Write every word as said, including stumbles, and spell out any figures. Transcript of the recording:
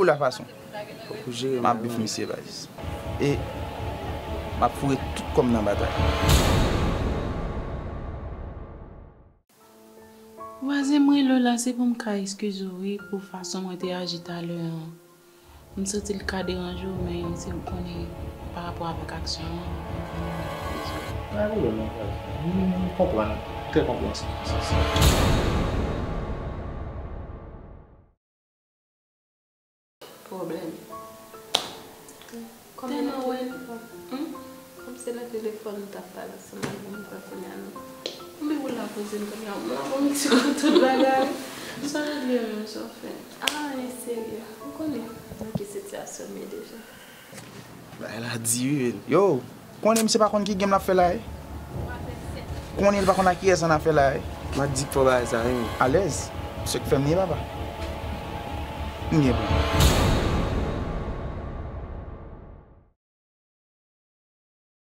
la fason. M ap bif misye, baz. E m ap foure tout kò m nan batay. Vwazen, m rele w la, se pou m ka eskize w, wi, pou fason mwen te aji talè an. M santi l ka deranje w, men se ou konnen pa rapò avèk aksyon an, m vin eskize w. Pa gen pwoblèm non, vwazen. M konprann. Trè konpransiv. Pwoblèm. Tèlman wè n. Hmm? Kòm se nan telefòn nou t ap pale ansanm avè m, m kwè kounye a nou. Konbyen ou la poze m kounye a? M la pou m di w tout bagay. Sa w regle menm, sa w fè? Ah, li serye. M konnen nan ki sitiyasyon m ye deja. Bagay la di wi. Yo, konnen misye pa konn ki game l ap fè la, wi. Konnen li pa konn ak kiyès ann afè la, wi. Mac di k fò bagay sa, wi. Alèz. Se k fè m ye, papa. M gen pou.